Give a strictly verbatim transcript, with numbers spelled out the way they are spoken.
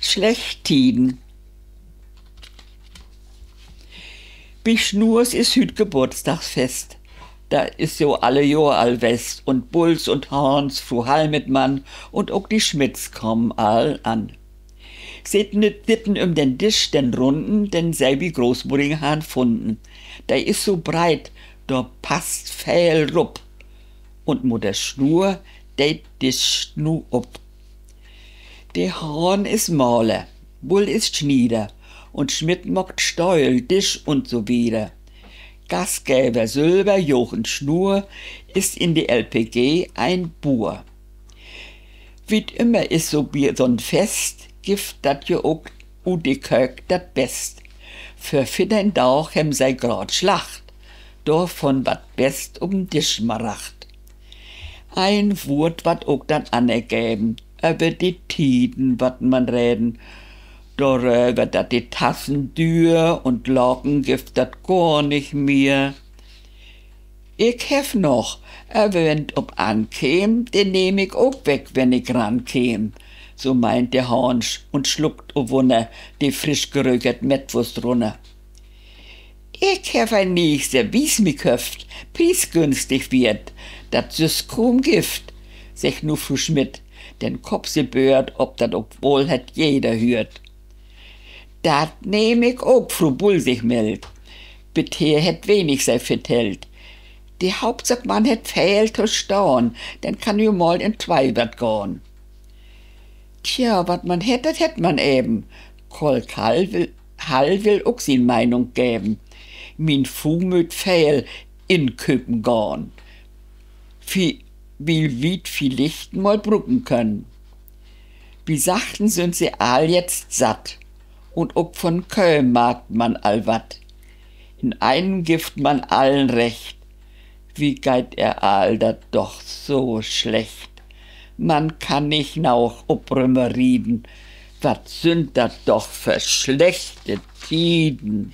Slecht Tieden. Bi Schnurs is hüüt Geburtsdagsfest. Dat is jo alle Johr al west, un Bulls un Hahns, Fru Hall mit Mann un ok de Schmidts kamen all an. Sitten, sitten üm den Disch, den runden, den se bi Großmudding harrn funnen. De is so breit, dor passt veel rup. Un Mudder Schnur, de discht nu up. De Hahn is Maler, Bull is Schnieder, un Schmidt maakt Stöhl, Disch un so wieder. Gastgever sülver, Jochen Schnur, is in de L P G en Buer. Wiet ümmer is so bi so'n Fest, gifft dat jo ok ut de Köök dat Best. Vör veerteihn Daag hebben se graad slacht, dorvon warrt Best up'n Disch maracht. Een Woort warrt ok dat anner geven, över de Tieden warrt man reden, doröver, dat de Tassen düer un Laken gifft dat gor nich mehr. Ik heff noch, aver wenn 't op ankeem, de nehm ik ok weg, wenn ik rankeem, so meent de Hahnsch un sluckt, o Wunner, de frisch gerökert Mettwust runner. Ik heff en nee Service mi köfft, priesgünstig wiert, dat süss kuum gifft, seggt nu Fru Schmidt, den Kopp se böört, of dat ok woll hett jeder hüürt. Dat nehm ik ok, Fru Bull sik meldt. Bit hier hett wenig se vertellt. De Hauptsaak, man hett veel to stahn, denn kann jo mal in twee wat gahn. Tja, wat man hett, dat hett man even. Kolk Hall will, Hall will ok sien Meinung geven. Mien Fru mööt veel inköpen gahn, wiel wi 't villicht mal bruken könen. Bi Sachten sünd se all jetzt satt, un ok von Köh markt man al wat. In eenem gifft man allen recht: Wie geiht ehr all dat doch so slecht? Man kann nich naug op Rümmer rieden. Wat sünd dat doch för slechte Tieden!